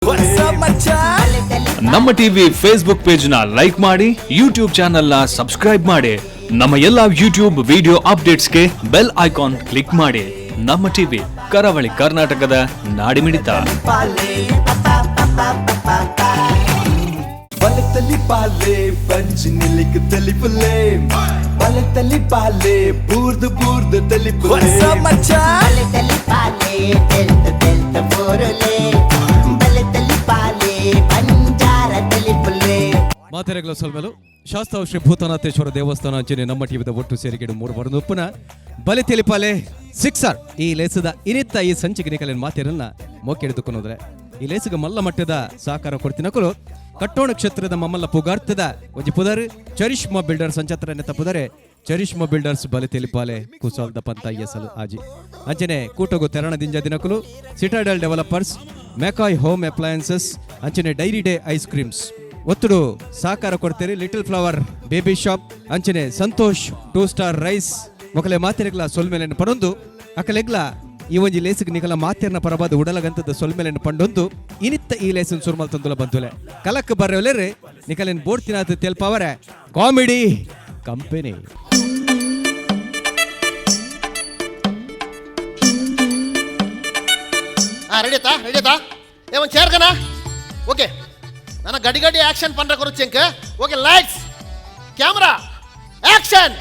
What's up, ಮಚ್ಚಾ? ನಮ್ಮ TV Facebook page ನ ಲೈಕ್ ಮಾಡಿ, ಯೂಟ್ಯೂಬ್ ಚಾನೆಲ್ ನ ಸಬ್ಸ್ಕ್ರೈಬ್ ಮಾಡಿ, ನಮ್ಮ ಎಲ್ಲಾ ಯೂಟ್ಯೂಬ್ ವಿಡಿಯೋ ಅಪ್ಡೇಟ್ಸ್ಗೆ ಬೆಲ್ ಐಕಾನ್ ಕ್ಲಿಕ್ ಮಾಡಿ. ನಮ್ಮ ಟಿವಿ, ಕರಾವಳಿ ಕರ್ನಾಟಕದ ನಾಡಿಮಿಡಿತ. ಬಲತಲಿ ಪಾಲೆ ಪಂಚ್ ನಿಲಿಕ್ ತಲಿಪುಲೆ, ಬಲತಲಿ ಪಾಲೆ ಬೂರ್ದು ಬೂರ್ದು ತಲಿಪುಲೆ. What's up, ಮಚ್ಚಾ? ಬಲೆ ಪಾಲೆ ತೆಲ್ತ ತೆಲ್ತ ಬೋರಲೆ, ಬಲೆ ತಲಿ ಪಾಲೆ ಬಂಜಾರ ತಲಿಪುಲೆ. ಮಾತೆರೆಗಳ ಸೊಲ್ಮೆಲು. ಶಾಸ್ತಾವ್ ಶ್ರೀ ಭೂತನಾಥೇಶ್ವರ ದೇವಸ್ಥಾನ ಅಂಚನೆ ನಮ್ಮ ಟಿವಿದ ಒಟ್ಟು ಸೇರಿಗೆಡು ಮೂರು ಬರನುಪ್ಪುನ ಬಲಿ ತೆಲಿಪಾಲೆ ಸಿಕ್ಸರ್ ಈ ಲೇಸದ ಇನಿತ್ತ ಈ ಸಂಚಿಕೆ ನಿಕಲಿನ ಮಾತೆರನ್ನ ಮೋಕೆಡಿದುಕೊಂಡ್ರೆ ಈ ಲೇಸಿಗೆ ಮಲ್ಲ ಮಟ್ಟದ ಸಹಕಾರ ಕೊಡ್ತಿನಕಲು ಕಟ್ಟೋಣ ಕ್ಷೇತ್ರದ ಮಮ್ಮಲ್ಲ ಪುಗಾರ್ತದ ಒಂಜಿ ಪುದರ್ ಚರಿಷ್ಮಾ ಬಿಲ್ಡರ್ಸ್ ಅಂಚತ್ರ ನೆತ್ತ ಪುದರೆ ಚರಿಷ್ಮಾ ಬಿಲ್ಡರ್ಸ್ ಬಲಿ ತೆಲಿಪಾಲೆ ಕುಸಾಲ್ದ ಪಂತ ಎಸಲು ಆಜಿ ಅಂಚನೆ ಕೂಟಗು ತೆರಣ ದಿಂಜ ದಿನಕುಲು Citadel Developers, McCoy Home Appliances ಅಂಚನೆ ಡೈರಿ ಡೇ ಐಸ್ ಕ್ರೀಮ್ಸ್ ಒತ್ತಡು ಸಹಕಾರ ಕೊಡ್ತೀರಿ. ಲಿಟಲ್ ಫ್ಲವರ್ ಬೇಬಿ ಶಾಪ್ ಅಂಚನೆ ಸಂತೋಷ್ ಟೂ ಸ್ಟಾರ್ ರೈಸ್ ಮೊಕಲೆ ಮಾತೆರೆಗ್ಲ ಸೊಲ್ಮೆಲೆನ್ ಪಡೊಂದು ಅಕಲೆಗ್ಲ ಈ ಒಂಜಿ ಲೇಸಿಗೆ ನಿಕಲ ಮಾತೆರ್ನ ಪರವಾದ ಉಡಲಗಂತದ ಸೊಲ್ಮೆಲೆನ್ ಪಂಡೊಂದು ಇನಿತ್ತ ಈ ಲೇಸನ್ ಸುರ್ಮಲ್ ತಂದುಲ ಬಂದುಲೆ ಕಲಕ್ ಬರ್ರೆವಲೆರ್ ನಿಕಲೆನ್ ಬೋರ್ತಿನಾಥ ತೆಲ್ಪವರೆ ಕಾಮಿಡಿ ಕಂಪನಿ. ಹಾ, ರೆಡಿ ಆಯ್ತಾ? ರೆಡಿ ಆಯ್ತಾ? ಏ, ಒಂದು ಚೇರ್ ಕಣ. ಓಕೆ, ನನ್ನ ಗಡಿ ಗಡಿ ಆಕ್ಷನ್ ಪಂಡ್ರ ಕೊರುಚೆಂಕ. Okay, lights, camera, action.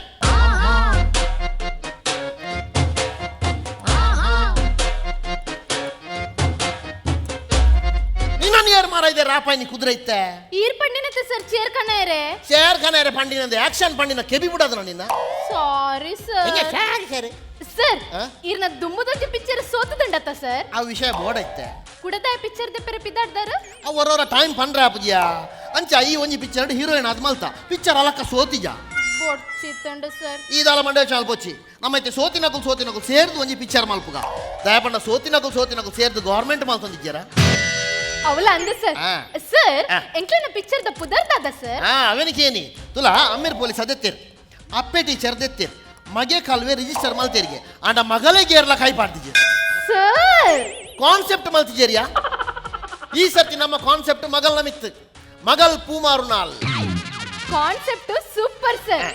ನಿನ್ನ ಏರ್ ಮಾರ ಇದೆ ರಾಪಾಯಿನಿ ಕುದುರೆ ಇತ್ತೆ. ಈರ್ ಪಂಡಿನತೆ ಸರ್, ಚೇರ್ ಕಣೇರೆ. ಚೇರ್ ಕಣ ಪಂಡಿನಂದೆ, ಆಕ್ಷನ್ ಪಂಡಿನ ಕೆಬಿ ಬಿಡೋದು ನಿನ್ನ. ಸಾರಿ ಹೆಂಗೆ ಸರ್. ಸರಿ ಸರಿ. ಸರ್. ಆ? ಈರ್ನ ದುಮ್ಮದೊಂಜಿ ಪಿಕ್ಚರ್ ಸೋತದಂಡತ್ತ ಸರ್. ಆ ವಿಷಯ ಬೋರ್ಡ್ ಐತೆ. ಕುಡದಾಯ ಪಿಕ್ಚರ್ ದೆ ಪೆರೆ ಪಿದಾಡ್ದಾರ. ಅವರವರ ಟೈಮ್ ಪಂಡ್ರೆ ಆಪುಜಿಯಾ ಅಂಚ ಈ ಒಂಜಿ ಪಿಕ್ಚರ್ ಹೀರೋಯಿನ್ ಅದ್ ಮಲ್ತ ಪಿಕ್ಚರ್ ಅಲಕ್ಕ ಸೋತಿಜ. ಬೊಡ್ಚಿತ್ತಂಡು ಸರ್. ಈ ದಾಲ ಮಂಡ್ಯ ಚಾಲ್ ಪೊಚ್ಚಿ ನಮ್ಮೈತೆ ಸೋತಿನಕುಲ್ ಸೋತಿನಕುಲ್ ಸೇರ್ದು ಒಂಜಿ ಪಿಕ್ಚರ್ ಮಲ್ಪುಗ. ದಯಪಂಡ ಸೋತಿನಕುಲ್ ಸೋತಿನಕುಲ್ ಸೇರ್ದು ಗೌರ್ಮೆಂಟ್ ಮಲ್ತೊಂದಿಜ್ಜರ. ಅವಲ ಅಂದ ಸರ್. ಆ. ಸರ್. ಆ. ಎಂಕ್ಲೆನ ಪಿಕ್ಚರ್ ದ ಪುದರ್ದಾದ ಸರ್? ಹಾ, ಅವೆನಿಕೇನಿ ತುಲಾ ಅಮ್ಮಿರ್ ಪೊಲೀಸ್ ಅದೆತ್ತೀರ್, ಅಪ್ಪೆ ಟೀಚರ್ ದೆತ್ತೀರ್, ಮಗೆ ಕಾಲ್ವೆ ರಿಜಿಸ್ಟರ್ ಮಲ್ತೇರಿಗೆ ಆಂಡ ಮಗಲೇ ಗೇರ್ಲ ಕೈ ಪಾಡ್ತಿಜೆ. ಸರ್. ಕಾನ್ಸೆಪ್ಟ್ ಮಲ್ತಿಜೇರಿಯಾ. ಈ ಸರ್ತಿ ನಮ್ಮ ಕಾನ್ಸೆಪ್ಟ್ ಮಗಲ್ ನಮಿತ್ತು ಮಗಲ್ ಪೂಮಾರು ನಾಲ್. Concept super sir.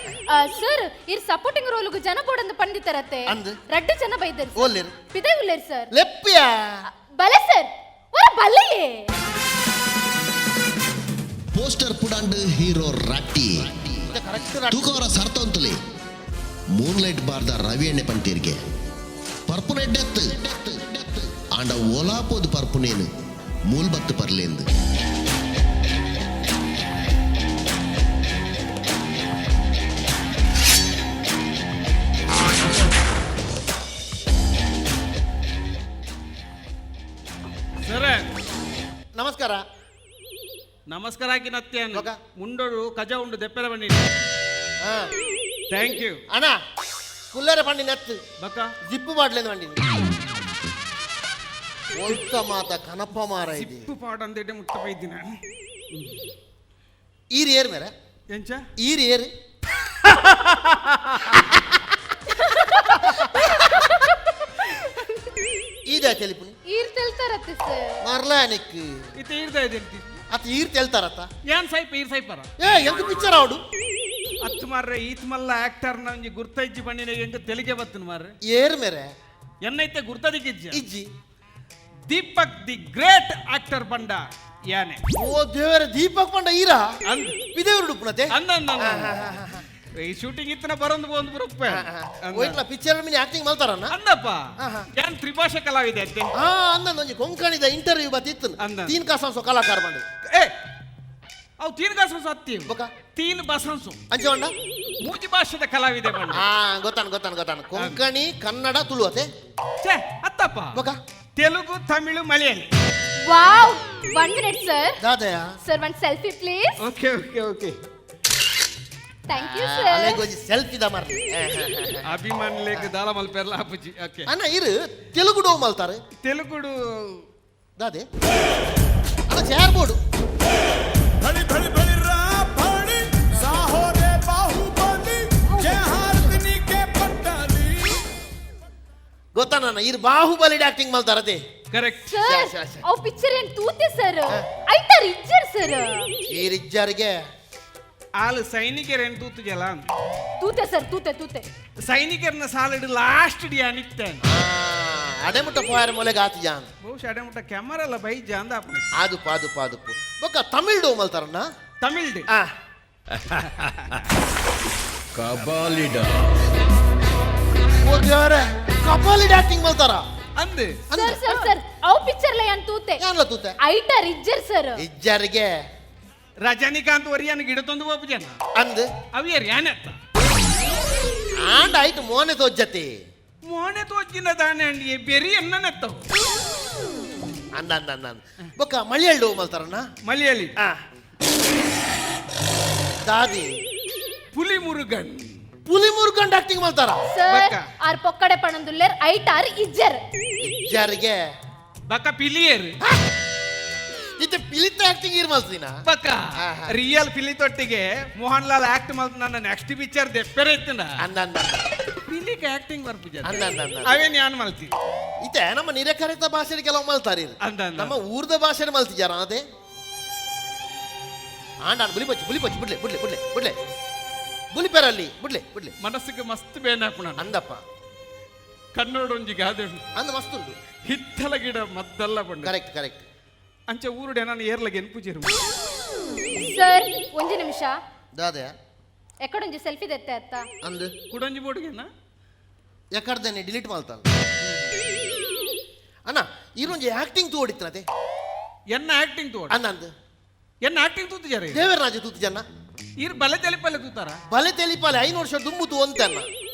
ಸರ್, ಇರ್ ಸಪೋರ್ಟಿಂಗ್ ರೋಲ್ಗು ಜನ ಬೋರ್ಡ್ ಪಂಡಿತರತ್ತೆ. ಅಂದ್. ರಡ್ಡು ಜನ ಬೈದರು. ಓಲ್ಲೇರು? ಪಿದೆ ಉಲ್ಲೇರ್ ಸರ್. ಲೆಪ್ಪಿಯಾ. ಬಲೆ ಸರ್, ಒರ ಬಲ್ಲೆಯೇ. ಪೋಸ್ಟರ್ ಪುಡಾಂಡ್ ಹೀರೋ ರಾಟಿ. ಕರೆಕ್ಟ್. ತೂಕವರ ಸರ್ತೊಂತುಲಿ ಮೂನ್ ಲೈಟ್ ಬಾರ್ದ ರವಿ ಎಣ್ಣೆ ಪಂತೀರ್ಗೆ ಪರ್ಪುನೆ ಡೆತ್ ಆಂಡ ಓಲಾಪೋದು ಪರ್ಪುನೇನು ಮೂಲ್ಬತ್ತು ಪರ್ಲೇಂದು. ಸರ. ನಮಸ್ಕಾರ. ನಮಸ್ಕಾರ ಹಾಕಿನತ್ತೆ. ಮಗ. ಮುಂಡೋಡು ಕಜ ಉಂಡು ದೆಪ್ಪೆರ ಬನ್ನಿ. ಹಾ. Thank you. ಅಣ್ಣ, ಕುಲ್ಲರೆ ಪಂಡಿ ನೆತ್ತು. ಬಕ್ಕ. ಜಿಪ್ಪು ಬಾಡ್ಲೇನು ಬಂಡಿ ಒಲ್ತ ಮಾತ ಕನಪ ಮಾರ ಇದೆ. ಸಿಪ್ಪು ಪಾಡಂದಿಟ್ಟೆ ಮುಟ್ಟ ಬೈದಿನ. ಈರ್ ಏರ್ ಮೇರೆ. ಎಂಚ? ಈರ್ ಏರ್? ಈದ ತೆಲಿಪುನಿ. ಈರ್ ತೆಲ್ತಾರತ್ತೆ ಸರ್. ಮರ್ಲಾನಿಕ್. ಇತ್ತ ಈರ್ದ ಇದೆ. ಅತ್ತ ಈರ್ ತೆಲ್ತಾರತ್ತ. ಏನ್ ಸೈಪ್ ಈರ್ ಸೈಪರ. ಏ, ಎಂತ ಪಿಕ್ಚರ್ ಅವಡು? ಅತ್ತು ಮಾರ್ರೆ, ಈತ್ ಮಲ್ಲ ಆಕ್ಟರ್ ನಂಜಿ ಗುರ್ತೈಜ್ಜಿ ಬಣ್ಣಿನ ಎಂಕ ತೆಲಿಗೆ ಬತ್ತನ ಮಾರ್ರೆ. ಏರ್ ಮೇರೆ? ಎನ್ನೈತೆ ಗುರ್ತದಿಕ್ಕಿಜ್ಜ? ಇಜ್ಜಿ. ದೀಪಕ್ the great actor ಬಂಡ ಯಾನೆ. ಓ ದೇವರ, ದೀಪಕ್ ಪಂಡ ಈರಾ? ಅಂದ್. ವಿದೇವರು ಉಡುಪುನತೆ. ಅಂದ ಅಂದ ಅಂದ. ಈ ಶೂಟಿಂಗ್ ಇತ್ತನ ಬರೊಂದು ಒಂದು ಬರುಪ್ಪೆ. ಹೋಯ್ತಲ ಪಿಕ್ಚರ್ ಮಿನಿ ಆಕ್ಟಿಂಗ್ ಮಲ್ತಾರನ್ನ. ಅಂದಪ್ಪ, ಯಾನ್ ತ್ರಿಭಾಷೆ ಕಲಾವಿದೆ ಅಂತೆ. ಹಾ, ಅಂದ ಒಂಜಿ ಕೊಂಕಣಿದ ಇಂಟರ್ವ್ಯೂ ಬತ್ತಿತ್ತು. ಅಂದ. ತೀನ್ ಕಾಸಂಸೋ ಕಲಾಕಾರ ಬಂದು. ಏ, ಅವು ತೀನ್ ಬಸಂಸು ಅತ್ತಿ. ಬೊಕ? ತೀನ್ ಬಸಂಸು. ಅಂಚೆ ಮೂಜಿ ಭಾಷೆದ ಕಲಾವಿದೆ ಬಂಡ. ಆ, ಗೊತ್ತಾನ ಗೊತ್ತಾನ ಗೊತ್ತಾನ. ಕೊಂಕಣಿ, ಕನ್ನಡ, ತುಳು ಅತೆ? ಛೇ, ಅತ್ತಪ್ಪ. ಬೊಕ? Telugu, Tamil, Malayali. Wow, one minute sir. ದಾದಯ? Sir, one selfie please. Okay okay okay. Thank you sir. ಅಲೆಗ್ ಒಂಜಿ ಸೆಲ್ಫಿ the ಮಾರ್ರೆ. ಅಭಿಮಾನಿಲೇಕ ದಾಲ ಮಲ್ಪೆರ್ಲ ಅಪ್ಪುಜಿ. ಓಕೆ. ಅಣ್ಣ, ಇರು ತೆಲುಗು ಡೋ ಮಲ್ತಾರೆ? ತೆಲುಗುಡು. ದಾದೆ ಅಣ್ಣ, ಚೇರ್ ಬೋರ್ಡು. ಬಳಿ ಬಳಿ ಬಳಿ ರಾ ಫಾಡಿ ಸಾಹೋ ರೆ ಬಾಹುಬಲಿ ಜಯ ಹಾರತಿನಿ ಕೆ ಪಟ್ಟಾಲಿ. ಗೊತ್ತಾನ. ಅಣ್ಣ ಇರ್ ಬಾಹುಬಲಿ ಆಕ್ಟಿಂಗ್ ಮಲ್ತಾರತೆ. ಕರೆಕ್ಟ್. ಸರ್, ಶ್ಯಾ, ಶ್ಯಾ. ಅವ್ ಪಿಕ್ಚರ್ ಏನ್ ತೂತೆ ಸರ್, ಐತಾರ್ ಇಜ್ಜರ್ ಸರ್. ಈರಿಜ್ಜರಿಗೆ. ಆಲ್ ಸೈನಿಕರೇನು ತೂತುಜಲ? ತೂತೆ ಸರ್, ತೂತೆ ತೂತೆ. ಸೈನಿಕರನ್ನ ಸಾಲಿಡ್ ಲಾಸ್ಟ್ ಡಿ ಅನಿತ್ತೇನೆ. ಅಡೆಮುಟ್ಟ ಪೋಯಾರ ಮೊಲೆಗೆ ಆತು ಜಾನ್. ಬಹುಶಃ ಅಡೆಮುಟ್ಟ ಕ್ಯಾಮರಾ ಎಲ್ಲ ಬೈ ಜಾಂದ ಆಪುಣೆ. ಆದುಪ್ಪು ಆದುಪ್ಪು ಆದುಪ್ಪು. ಬೊಕ್ಕ ತಮಿಳ್ ಡೋ ಮಲ್ತಾರಣ್ಣ? ತಮಿಳ್. ಆ. ಕಬಾಲಿಡ. ಓ ದೇವರೇ, ಕಪಾಲಿಡ್ ಆಕ್ಟಿಂಗ್ ಮಲ್ತಾರ? ಅಂದ್. ಸರ್ ಸರ್ ಸರ್, ಅವ್ ಪಿಕ್ಚರ್ ಲ ಏನ್ ತೂತೆ. ಯಾನ್ಲ ತೂತೆ? ಐತಾರ್ ಇಜ್ಜರ್ ಸರ್. ಇಜ್ಜರಿಗೆ. ರಜನಿಕಾಂತ್ ವರಿಯನ್ ಗಿಡ ತಂದು ಬೋಪು ಜನ. ಅಂದ್. ಅವಿಯರ್ ಯಾನೆತ್ತ? ಆಂಡ ಆಯ್ತು ಮೋನೆ ತೋಜ್ಜತಿ. ಮೋನೆ ತೋಜಿನ ದಾನೆ ಅಂಡಿ ಬೆರಿ ಎನ್ನನೆತ್ತವು. ಅಂದ ಅಂದ ಅಂದ ಅಂದ. ಬೊಕ್ಕ ಮಲಯಾಳ ಡೋ ಮಲ್ತಾರಣ್ಣ? ಮಲಯಾಳಿ. ಆ ದಾದಿ? ಪುಲಿ ಮುರುಗನ್. ಪುಲಿ ಮುರುಗನ್ ಆಕ್ಟಿಂಗ್ ಮಲ್ತಾರ? ಸರ್, ಬಕ್ಕ. ಆರ್ ಪೊಕ್ಕಡೆ ಪಣಂದುಲ್ಲೇರ್, ಐಟಾರ್ ಇಜ್ಜರ್. ಇಜ್ಜರಿಗೆ. ಬಕ್ಕ ಪಿಲಿಯರ್. ಇತ್ತೆ ಪಿಲಿತ ಆಕ್ಟಿಂಗ್ ಇರ್ ಮಲ್ತಿನ? ಬಕ್ಕ ಆಹಾ. ರಿಯಲ್ ಪಿಲಿ ತೊಟ್ಟಿಗೆ ಮೋಹನ್ ಲಾಲ್ ಆಕ್ಟ್ ಮಲ್ತ ನನ್ನ ನೆಕ್ಸ್ಟ್ ಪಿಕ್ಚರ್ ದೆಪ್ಪೆರೆ ಇತ್ತಂಡ. ಅಂದ ಅಂದ ಅಂದ. ಪಿಲಿಗೆ ಆಕ್ಟಿಂಗ್ ಬರ್ಪುಜ. ಅಂದ ಅಂದ ಅಂದ. ಅವೇನ್ ಯಾನ್ ಮಲ್ತಿ? ಇತ್ತೆ ನಮ್ಮ ನಿರೆಕರಿತ ಭಾಷೆ ಕೆಲವು ಮಲ್ತಾರ ಇರ್. ಅಂದ ಅಂದ. ನಮ್ಮ ಊರ್ದ ಭಾಷೆ ಮಲ್ತಿಜಾರ ಅದೇ ಆಂಡ bully Bachchu bully Bachchu ಬುಡ್ಲೆ ಬುಡ್ಲೆ ಬುಡ್ಲೆ ಬುಡ್ಲೆ bully ಪೆರಲ್ಲಿ ಬುಡ್ಲೆ ಬುಡ್ಲೆ. ಮನಸ್ಸಿಗೆ ಮಸ್ತ್ ಬೇನಾಪುಣ. ಅಂದಪ್ಪ. ಕನ್ನಡ ಒಂಜಿ ಗಾದೆ ಉಂಡು. ಅಂದ ಮಸ್ತ್ ಉಂಟು. ಹಿತ್ತಲ ಗಿಡ ಮದ್ದಲ್ಲ ಪಂಡ. Correct correct. ಅಂಚೆ ಊರುಡೆ ನಾನು ಏರ್ಲಗೆ ಎನ್ಪುಜಿರು. ಸರ್, ಒಂಜಿ ನಿಮಿಷ. ದಾದೆ? ಎಕ್ಕಡೊಂಜಿ ಸೆಲ್ಫಿ ದೆತ್ತೆ ಅತ್ತ? ಅಂದು. ಕುಡೊಂಜಿ ಬೋರ್ಡ್ಗೆನ. ಎಕಡ್ದೇನೆ ಡಿಲೀಟ್ ಮಲ್ತಾನ ಅಣ್ಣ. ಇರೊಂಜಿ ಆಕ್ಟಿಂಗ್ ತೂ ಹೊಡಿತನತೆ. ಎನ್ನ ಆಕ್ಟಿಂಗ್ ತೋಡ? ಅಂದ ಅಂದ. ಎನ್ನ ಆಕ್ಟಿಂಗ್ ತೂತು ಜರ. ದೇವರ ರಾಜ ತೂತು ಜನ. ಇರ್ ಬಲೆ ತೆಲಿಪಲ್ಲೆ ತೂತಾರ? ಬಲೆ ತೆಲಿಪಾಲೆ 5 ವರ್ಷ ದುಂಬುತು ಅಂತ ಅನ್ನ.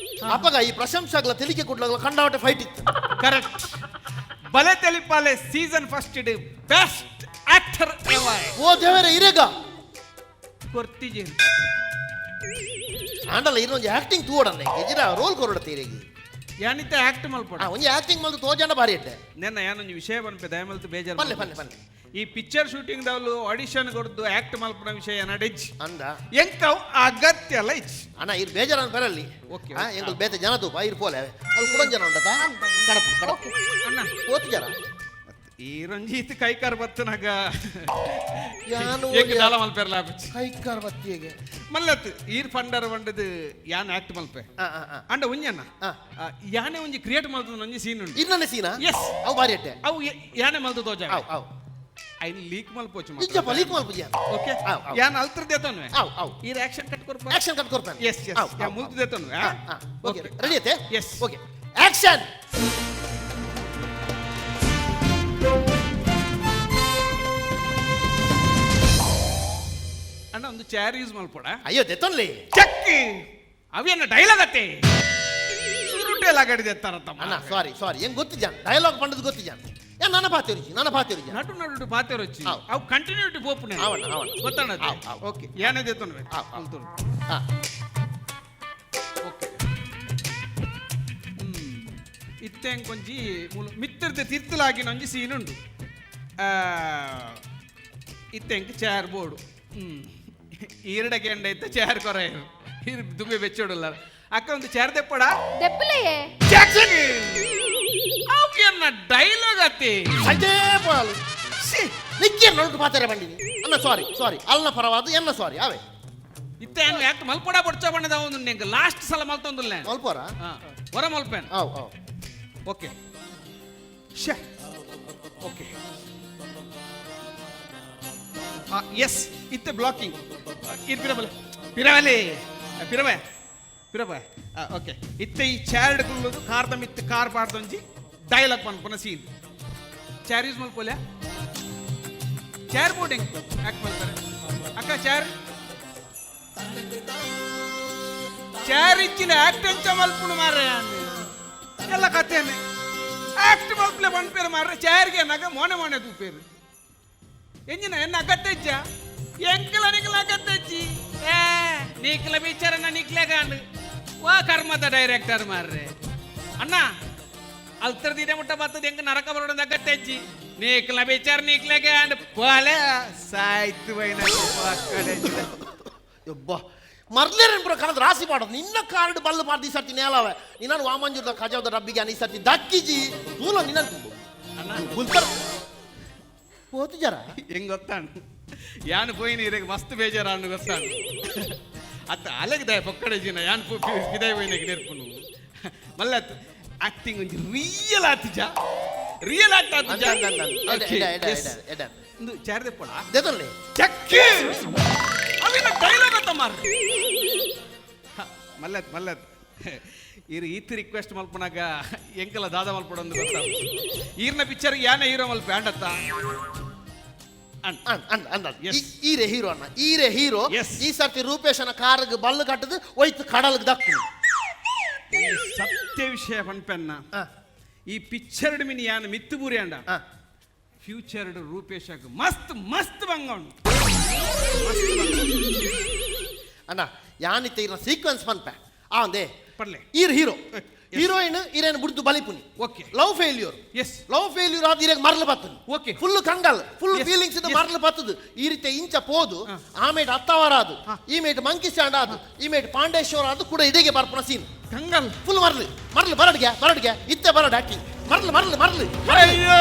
ಅಪ್ಪಗ ಈ ಪ್ರಶಂಸಾಗ್ಲ ತೆಲಿಕೆ ಕೊಡ್ಲಾಗ್ಲ ಕಂಡಾವಟೆ ಫೈಟ್ ಇತ್ತು. ಕರೆಕ್ಟ್. ಬಲೆ ತೆಲಿಪಾಲೆ season first best actor award. ಓ ದೇವರೇ, ಇರೇಗ? ಕೊರ್ತಿಜೇರು. ಆಂಡಲ್ಲ ಇನ್ನೊಂದು ಆಕ್ಟಿಂಗ್ ತೂಡನ್ನೆ ಗೆಜಿರ ರೋಲ್ ಕೊರಡತ್ತೆ ಇರೇಗಿ. ಯಾನಿತ ಆಕ್ಟ್ ಮಲ್ಪಡ. ಆ ಒಂಜಿ ಆಕ್ಟಿಂಗ್ ಮಲ್ತು ತೋಜಾಂಡ ಬಾರಿ ಇಟ್ಟೆ. ನೆನ್ನ ಯಾನೊಂಜಿ ವಿಷಯ ಬನ್ಪೆ, ದಯಮಲ್ತು ಬೇಜಾರು. ಪಲ್ಲೆ ಪಲ್ಲೆ ಪಲ್ಲೆ. ಈ ಪಿಕ್ಚರ್ ಶೂಟಿಂಗ್ ದವಲು ಆಡಿಷನ್ ಕೊಡ್ದು ಆಕ್ಟ್ ಮಲ್ಪನ ವಿಷಯ ನಡೆಜ್. ಅಂದ. ಎಂಕವ್ ಅಗತ್ಯ ಅಲ್ಲ ಇಚ್. ಅಣ್ಣ ಇರ್ ಬೇಜಾರ ಬರಲ್ಲಿ. ಓಕೆ. ಆ ಎಂಗುಲ್ ಬೇತೆ ಜನ ತೂಪ ಇರ್ ಪೋಲೆ ಅಲ್ಲಿ ಕೂಡ ಜನ ಉಂಡತ ಕಡಪು ಕಡಪು. ಅಣ್ಣ. ಓತು ಜನ. ಈ ರಂಜಿತ್ ಕೈಕಾರ್ ಬತ್ತನಾಗ ಯಾನು. ಎಂಕ್ ದಾಲ ಮಲ್ಪೆರ್ಲ ಆಪುಜಿ. ಕೈಕಾರ್ ಬತ್ತಿಗೆ. ಮಲ್ಲತ್ ಈರ್ ಫಂಡರ್ ಬಂಡದು ಯಾನ್ ಆಕ್ಟ್ ಮಲ್ಪೆ. ಆ ಆ ಆ. ಅಂಡ ಒಂಜನ್ನ ಆ. ಯಾನೆ ಒಂಜಿ ಕ್ರಿಯೇಟ್ ಮಲ್ತದ ಒಂಜಿ ಸೀನ್ ಉಂಡು. ಇನ್ನೊಂದು ಸೀನಾ? ಎಸ್. ಅವು ಬಾರಿ ಇಟ್ಟೆ. ಅವು ಯಾನೆ ಮಲ್ತ ತೋಜ. ಅವು ಅವು. ಐನ್ ಲೀಕ್ ಮಲ್ಪೋಚು. ಇಜ್ಜಪ್ಪ, ಲೀಕ್ ಮಲ್ಪುಜಿ. ಓಕೆ. ಅವ್, ಅವ್. ಯಾನ್ ಅಲ್ತ್ರ ದೇತೋನ್ವೆ. ಅವ್ ಅವ್. ಈ ಆಕ್ಷನ್ ಕಟ್ ಕೊರ್ಪ. ಆಕ್ಷನ್ ಕಟ್ ಕೊರ್ತಾನೆ. ಎಸ್ ಎಸ್, ಯಾ ಮುಲ್ತು ದೇತೋನ್ವೆ. ಓಕೆ, ರೆಡಿ ಐತೆ? ಎಸ್. Okay, action. ಅಣ್ಣ ಒಂದು ಚೇರ್ ಯೂಸ್ ಮಲ್ಪೋಡ. ಅಯ್ಯೋ ದೆತ್ತೊನ್ಲಿ. ಚಕ್ಕಿ ಅವೇನ ಡೈಲಾಗ್ ಅತ್ತೆ ಸುರುಟೆ ಲಗಡಿ ದೆತ್ತಾರ ತಮ್ಮ. ಅಣ್ಣ ಸಾರಿ ಸಾರಿ, ಹೆಂಗ್ ಗೊತ್ತಿಜಾನ್ ಡೈಲಾಗ್ ಪಂಡದ್ ಗೊತ್ತಿಜಾನ್. ಯಾ ನನ್ನ ಪಾತಿರುಜಿ ನನ್ನ ಪಾತಿರುಜಿ. ನಡು ನಡು ಪಾತೆರೊಚ್ಚಿ. ಅವ್. ಅವು ಕಂಟಿನ್ಯೂಟಿ ಪೋಪುನೆ. ಅವಣ್ಣ, ಅವಣ್ಣ. ಗೊತ್ತಣ್ಣ. ಅವ್, ಅವ್. ಓಕೆ, ಯಾನೆ ದೇತೋನ್ವೆ. ಅವ್, ಅವ್. ಅಲ್ತುರು. ಹಾ. ಓಕೆ, ಇತ್ತೆ ಒಂಜಿ ಮೂಲು ಮಿತ್ತಿರ್ದ ತಿರ್ತಲಾಗಿನ ಒಂಜಿ ಸೀನ್ ಉಂಡು. ಇತ್ತೆ ಎಂಕ್ ಚೇರ್ ಬೋರ್ಡು ಈರಡಕ್ಕೆ ಎಂಡ ಇತ್ತ ಚೇರ್ ಕೊರೆಯರು ಇರ್ ದುಂಬೆ ಬೆಚ್ಚೋಡಲ್ಲ. ಅಕ್ಕ ಒಂದು ಚೇರ್ ದೆಪ್ಪಡ. ದೆಪ್ಪಲೆಯೇ. ಅವಕ್ಕೆ ಡೈಲಾಗ್ ಅತ್ತಿ. ಸಂಜೆ ಪೋಯಲು ನಿಕ್ಕೆ ನಡುಟು ಪಾತಾರೆ ಬಂಡಿನಿ ಅಣ್ಣ. ಸಾರಿ ಸಾರಿ, ಅಲ್ನ ಪರವಾದ ಎನ್ನ ಸಾರಿ ಅವೇ. ಇತ್ತೆ ಹಂಗ ಯಾಕೆ ಮಲ್ಪಡ ಬಡ್ಚ ಬಣ್ಣದ ಒಂದು ನಿಂಗೆ ಲಾಸ್ಟ್ ಸಲ ಮಲ್ತೊಂದಿಲ್ಲ. ಮಲ್ಪೋರ. ಹೊರ ಮಲ್ಪೇನ್. ಅವ್ ಅವ್. ಓಕೆ ಶೇ ಓಕೆ ಎಸ್ ಇತ್ತೆ ಬ್ಲಾಕಿಂಗ್ ಇರ್ ಪಿರಬಲೆ ಪಿರವಲೆ ಪಿರವೆ ಪಿರಬ. ಓಕೆ, ಇತ್ತೆ ಈ ಚೇರ್ಡ್ ಕುಲ್ಲುದು ಕಾರ್ದ ಮಿತ್ತು ಕಾರ್ ಪಾಡ್ದೊಂಜಿ ಡೈಲಾಗ್ ಪನ್ಪುನ ಸೀನ್. ಚೇರ್ ಯೂಸ್ ಮಲ್ಪೋಲೆ. ಚೇರ್ ಬೋರ್ಡ್ ಹೆಂಗ್ ಯಾಕೆ ಮಲ್ತಾರೆ ಅಕ್ಕ? ಚೇರ್ ಚೇರ್ ಇಚ್ಚಿನ ಆಕ್ಟ್ ಎಂಚ ಮಲ್ಪುಣು ಮಾರ್ರೆ. ಎಲ್ಲ ಕಥೆನೆ ಆಕ್ಟ್ ಮಲ್ಪಲೆ ಪನ್ಪೇರು ಮಾರ್ರೆ. ಚೇರ್ಗೆ ನಗ ಮೋನೆ ಮೋನೆ ತೂಪೇರು ಎಂಜಿನ ಎನ್ನ ಅಗತ್ಯ ಇಚ್ಚ ಎಂಕಲ ನಿಕಲ ಅಗತ್ಯ ಇಚ್ಚಿ. ಏ ನೀಕ್ಲ ಬಿಚಾರನ್ನ ನಿಕ್ಲೆ ಗಾಂಡು ವಾ ಕರ್ಮದ ಡೈರೆಕ್ಟರ್ ಮಾರ್ರೆ. ಅಣ್ಣ ಅಲ್ತರ ದಿನ ಮುಟ್ಟ ಬರ್ತದೆ ಹೆಂಗ ನರಕ ಬರೋಣ ಅಗತ್ಯ ಇಚ್ಚಿ. ನೀಕ್ಲ ಬಿಚಾರ ನೀಕ್ಲೆ ಗಾಂಡು ಪೋಲೆ ಸಾಯ್ತು ಬೈನ. ಯಬ್ಬ, ಮರ್ಲೇರನ್ ಪುರ ಕಣದ ರಾಸಿ ಪಾಡೋದು ನಿನ್ನ ಕಾರ್ಡ್ ಬಲ್ಲು ಪಾಡ್ದು ಈ ಸರ್ತಿ ನೇಲವೆ ನಿನ್ನ ವಾಮಂಜೂರ್ದ ಕಜಾವದ ರಬ್ಬಿಗೆ ಈ ಸರ್ತಿ ದಕ್ಕಿಜಿ ತೂಲ ನಿನ್ನ ಬುಲ್ತರ್ ಹೋತು ಜರ. ಹೆಂಗ್ ಗೊತ್ತಾನು ಯಾನು ಪೋಯಿನಿ ಇರಗೆ ಮಸ್ತ್ ಬೇಜಾರು ಗೊತ್ತಾನು. ಅತ್ತ ಅಲಗದ ಪೊಕ್ಕಡೆ ಜಿನ ಯಾನ್ ಪಿದಾಯ್ ಪೋಯಿನಗೆ ನೆರ್ಪುನು ಮಲ್ಲತ್ ಆಕ್ಟಿಂಗ್ ಒಂಜಿ ರಿಯಲ್ ಆತಿಜ, ರಿಯಲ್ ಆಕ್ಟ್ ಆತಿಜ. ಅಂದ, ಅಂದ, ಅಂದ. ಎಡ, ಎಡ, ಎಡ, ಎಡ, ಎಡ. ಇಂದು ಚಾರ್ದೆ ಪೋಡ. ದೆತೊನ್ಲೆ. ಚಕ್ಕಿ ಅವಿನ ಡೈಲಾಗ್ ಅಂತ ಮಾರ್ರೆ. ಮಲ್ಲತ್ ಮಲ್ಲತ್ ಇರು ಈತ್ ರಿಕ್ವೆಸ್ಟ್ ಮಲ್ಪನಾಗ ಎಂಕಲ ದಾದ ಮಲ್ಪಡೊಂದು ಗೊತ್ತ. ಈರ್ನ ಪಿಕ್ಚರ್ ಯಾನ ಹೀರೋ ಮಲ್ಪ ಆಂಡತ್ತ. ಅಂದ್ ಅಂದ್ ಅಂದ್ ಅಂದ್. Yes. ಈರೆ ಹೀರೋ ಅಣ್ಣ, ಈರೆ ಹೀರೋ. Yes. ಈ ಸರ್ತಿ ರೂಪೇಶನ ಕಾರ್ಗ್ ಬಲ್ಲು ಕಟ್ಟದು ಒಯ್ತು ಕಡಲ್ಗ್ ದಕ್ಕು. ಸತ್ಯ ವಿಷಯ ಪನ್ಪೆನ್ನ, ಈ ಪಿಕ್ಚರ್ ಮಿನಿ ಯಾನ ಮಿತ್ತು ಬೂರಿ ಅಂಡ ಫ್ಯೂಚರ್ ರೂಪೇಶಗ್ ಮಸ್ತ್ ಮಸ್ತ್ ಬಂಗ ಉಂಡು, ಮಸ್ತ್ ಬಂಗ ಉಂಡು. ಅಣ್ಣ, ಯಾನಿತ್ತ ಇರ್ನ ಸೀಕ್ವೆನ್ಸ್ ಪನ್ಪೆ ಆ ಒಂದೇ ಪರ್ಲೆ. ಈರ್ ಹೀರೋ. Yes. Heroine ಈರೇನು ಬುಡ್ದು ಬಲಿಪುನಿ. Love failure. Love failure ಆದ ಈರೆಗ್ ಮರಲು ಬತ್ತದು. ಫುಲ್ ಕಂಗಲ್ ಫುಲ್ ಫೀಲಿಂಗ್ಸ್ ಮರಲು ಬತ್ತದು. ಈ ರೀತಿ ಇಂಚ ಪೋದು ಆಮೇಟ್ ಅತ್ತವರ ಅದು, ಈ ಮೇಟ್ ಮಂಕಿ ಸ್ಟ್ಯಾಂಡ್ ಅದು, ಈ ಮೇಟ್ ಪಾಂಡೇಶ್ವರ ಅದು ಕೂಡ ಇಡಿಗೆ ಬರ್ಪುನ ಸೀನ್. ಕಂಗಲ್. ಫುಲ್ ಮರಲು ಮರಲು ಬರಡ್ಗೆ ಬರಡ್ಗೆ ಇತ್ತೆ ಬರಡ್ ಆಕ್ಟಿಂಗ್ ಮರಲು ಮರಲು ಮರಲು. ಅಯ್ಯೋ.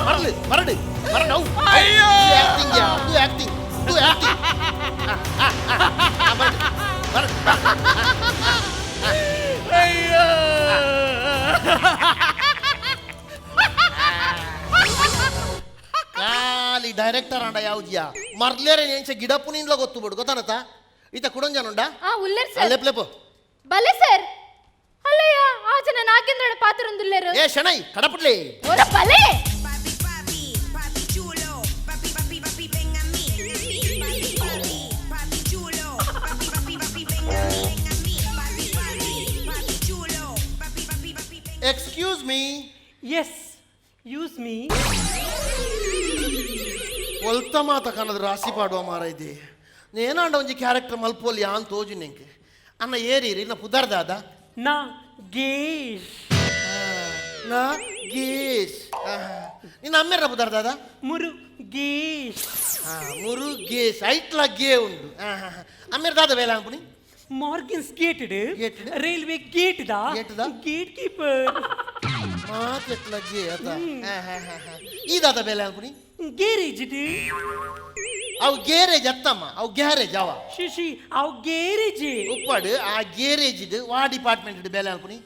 ಮರಲು ಬರಡು ಬರಡು ಅವು. ಅಯ್ಯೋ. ಆಕ್ಟಿಂಗ್ ಅದು, ಆಕ್ಟಿಂಗ್ ಅದು, ಆಕ್ಟಿಂಗ್ ಬರಡು ಅಯ್ಯೋ. ಖಾಲಿ ಡೈರೆಕ್ಟರ್ ಅಂಡ ಯಾವ್ದ್ಯಾ ಮರ್ಲೇರೆ ಎಂಚ ಗಿಡಪ್ಪು ನಿನ್ಲ ಗೊತ್ತು ಬಿಡು ಗೊತ್ತಾನತ ಈತ ಕುಡಂಜನುಂಡ. ಆ ಉಲ್ಲೇರ್ ಸರ್. ಲೆಪ್ ಲೆಪ್. ಬಲೆ ಸರ್, ಅಲ್ಲಯ್ಯ, ಆ ಜನ ನಾಗೇಂದ್ರನ ಪಾತ್ರ ಉಲ್ಲೇರು. ಏ ಶಣೈ ಕಡಪಟ್ಲಿ. ಒರ ಬಲೆ. Papi, papi, papi chulo, papi, papi, papi, ven a mí. Papi, papi, papi chulo, papi, papi, papi, ven a mí, ven a mí. Papi, papi, papi chulo, papi, papi, papi, ven. Excuse me. Yes, use me. ಒಲ್ತ ಮಾತ ಕನದ ರಾಸಿ ಪಾಡುವ ಮಾರ ಇದೆ ನೇನಾಂಡ ಒಂಜಿ character ಮಲ್ಪೋಲಿ ಆನ್ ತೋಜು ನಿಂಗೆ ಅನ್ನ ಏರಿ ಇನ್ನ ಪುದರ್ದಾದ. ನಾ ಗೇಶ್. ನಾ ಗೇಶ್. ನಿನ್ನ ಅಮ್ಮೆರ ಪುದರ್ದಾದ? ಮುರುಗೇಶ್. ಮುರುಗೇಶ್ ಐಟ್ಲ ಗೇ ಉಂಡು. ಅಮ್ಮೆರ್ ದಾದ ಬೇಲೆ ಅನ್ಪುನಿ? ಮಾರ್ಗಿನ್ಸ್ gated. Gated. Railway gate the Gate the? Gate keeper. ಮಾತೆಟ್ಲ ಗೇ ಅತ. ಈ ದಾದ ಬೇಲೆ ಅನ್ಪುನಿ? ಗೇರೇಜ್. ಅವು ಗೇರೇಜ್ ಅತ್ತಮ್ಮ, ಅವು ಗ್ಯಾರೇಜ್ ಅವ. ಶಿಶಿ, ಅವು ಗೇರೇಜ್. ಉಪ್ಪಾಡು ಆ ಗೇರೇಜ್ ಇದು ವಾ ಡಿಪಾರ್ಟ್ಮೆಂಟ್ ಬೇಲೆ ಅನ್ಪುನಿ?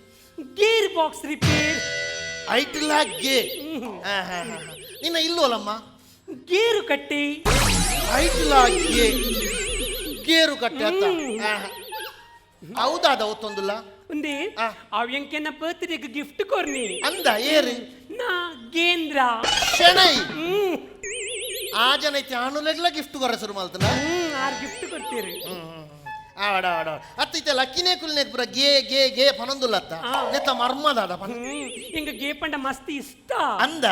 Gear box repair. ಐಟ್ಲ ಗೇ. ನಿನ್ನ ಇಲ್ಲೋಲಮ್ಮ? ಗೇರು ಕಟ್ಟೆ. ಐಟ್ಲ ಗೇ ಗೇರು ಕಟ್ಟೆ ಅತ್ತ. ಹೌದಾದ ಒತ್ತೊಂದುಲ್ಲ. ಒಂದೇ. ಅವ್ ಎಂಕೆನ ಬರ್ತ್ಡೇಗೆ ಗಿಫ್ಟ್ ಕೊರ್ನಿ. ಅಂದ ಏರು? ನಾ ಗೇಂದ್ರ. ಶೆಣೈ. ಆ ಜನ ಐತಿ ಆಣುಲೆಗ್ಲ ಗಿಫ್ಟ್ ಕೊರ ಶುರು ಮಲ್ತನ. ಆರ್ ಗಿಫ್ಟ್ ಕೊಡ್ತೀರಿ. ಆಡ ಆಡ ಅತ್ತ ಲಕ್ಕಿನೇ ಕುಲ್ನೆ ಪುರ ಗೇ ಗೇ ಗೇ ಪನೊಂದುಲ್ಲತ್ತ. ನೆತ್ತ ಮರ್ಮದಾದ ಪನ. ಇಂಗ ಗೇ ಪಂಡ ಮಸ್ತ್ ಇಷ್ಟ. ಅಂದ?